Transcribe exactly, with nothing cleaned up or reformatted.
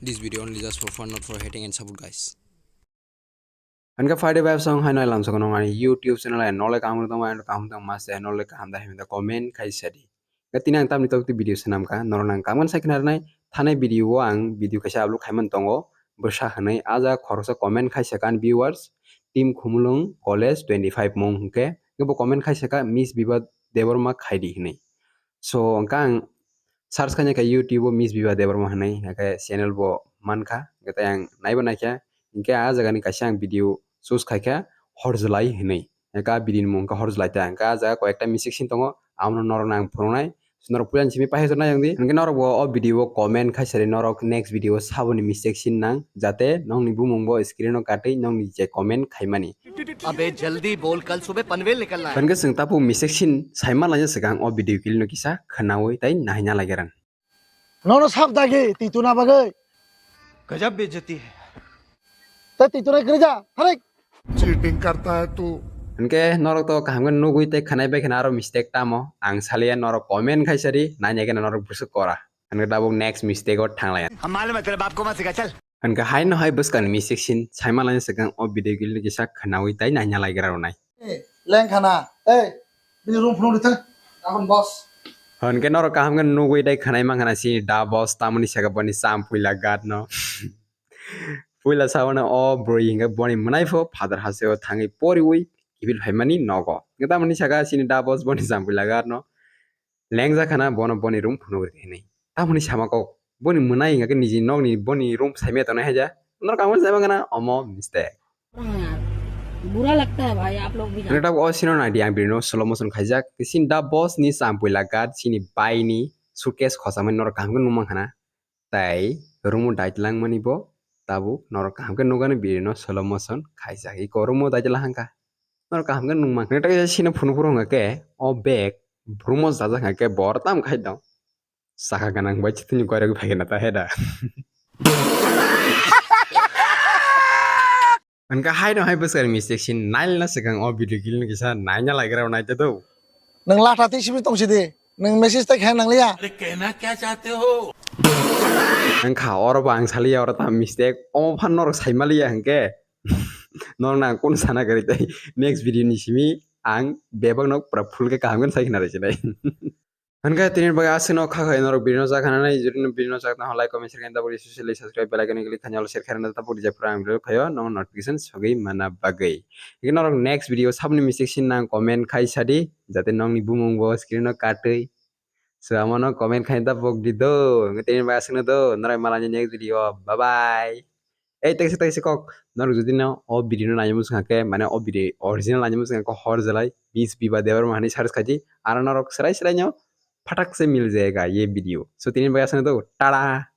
This video only just for fun, not for hating and support, guys. Hingke Friday vibes song hai nai lamsok nong ani YouTube channel ai nole kaham tong ai kaham tong mas ai nole kaham da himda comment khai sadi. Ga tini ang tamni tokti video sanam ka norok nang kaman sai khna nai thanai video o ang video kaisa upload khaiman tongo bwsa hwnwi aja khoroksa comment khai sa kan viewers Team Khumulwng College twenty five mung hingke bo comment khai sa ka Miss Biba Debbarma khaidi hwnwi. So hingke ang search khaina khe YouTube o Miss Biba Debbarma hwnwi, hingke channel bo mankha, hingke tei ang naibo naikha, hingke ah jagani kaisa ang video choose khaikha, Horjlai hwnwi. Hingke ah video ni mung wngkha Horjlai ta, hingke ah jaga koyekta mistake sin tongo, abono norokno ang phunuknai. So norok puila ni simi paithak nai wngdi, hingke norok bo o video o comment khaisari norok next video o saboni mistake sin nang, jate nokni bumung bo screen o katwi nokni je comment khaimani. अबे जल्दी बोल, कल सुबह पनवेल निकलना है। Hingke chwng tapu mistake sin saima laina swkang o video clip no kisa khwnawi tei naina laigaran. Nono sab dagi twi tuna bagwi. गजब बेइज्जती है। Tei twi tuna kwrwi ja, tharik. Cheating करता है तू। Hingke norok to kaham khe nugwi tei khwnai bai kheno aro mistake tamo. Ang saliya norok comment khaisari, naina khe norok bwswk kora. Hingke tabuk next mistake o thanglaiya. हम मालूम है तेरे बाप को मत सिखा, चल। Hingke haino hai bwskangni mistake sin saima laina swkang o video clip no kisa khwnawi tei naina laigra rwnai. Eh, lengkhana, eh, bini room phunuk rithang, ahon boss. Hingke norok kaham khe nugwi tei khwnai mankha na sini da boss tamoni saka boni cham puila guard no. Puila sabana o bwrwi hingke boni mwnai pho father hasteo thangwi poriwi kiphil phaimani nogo. Hingke tamoni saka sini da boss boni cham puila guard no. Lengjak khana bono boni room phunuk rikha hinwi. Tamoni sama kok boni mwnai hingkha khe niji nokni boni room saimaya tongnai haja. Norok ang saima khana omo mistake. बुरा लगता है भाई आप लोग भी Hwnkhe tabuk o sino naidi ang birino slow motion khaijak. Sini da boss ni cham puila guard sini bai ni suitcase khochamani norok kaham khe nukmankha na. Tei room o daitlangmani bo tabuk norok kaham khe nukgani birino slow motion khaijak. Iko room o daitlang hangkha. Norok kaham khe nukmankha. Nokta kisa sino phunuk phuru hwnkha khe o bag room o chajak hwnkha khe bor tam khai dong. Saka ganang bai chitini goirok phai gana ta heda. Hwnkha haino hai bwskang mistake sin nailna swkang o video clip no kisa naina laigra naita do. Nwng latha tei simi tong sidi. Nwng message tei khe nangliya. अरे कहना क्या चाहते हो? Wngkha oro bo ang saliya oro ta mistake. Omo phan norok saimaliya hwnkhe. Norok nang kunu sana kwrwi tei next video ni simi ang bebak no pura full khe kaham khe sai khna rwsinai. Hwnkhe tini bagwi aswkno kha khai norok video no jak hananai, jodi no video no jak tong like comment share khaina tabuk social subscribe bell icon click khaina all share khaina tabuk rijak phuru ang video khaio no notification sogwi mana bagwi. Hwnkhe norok next video saboni mistake sin nang comment khai sadi jate nokni bumung bo screen o katwi. So, amano comment khaina tabuk di do. Hwnkhe tini bagwi aswkno do. Norok malani next video. Bye bye. Ei, taisa taisa kok. Norok jodi no o video no naina muchung khe, mane o video original naina muchung khe hor jalai. Miss Biba Debbarma hani search khaidi. Aro norok serai serai no phatak se mil jayega ye video. So, tini bagwi aswkno do. Tada.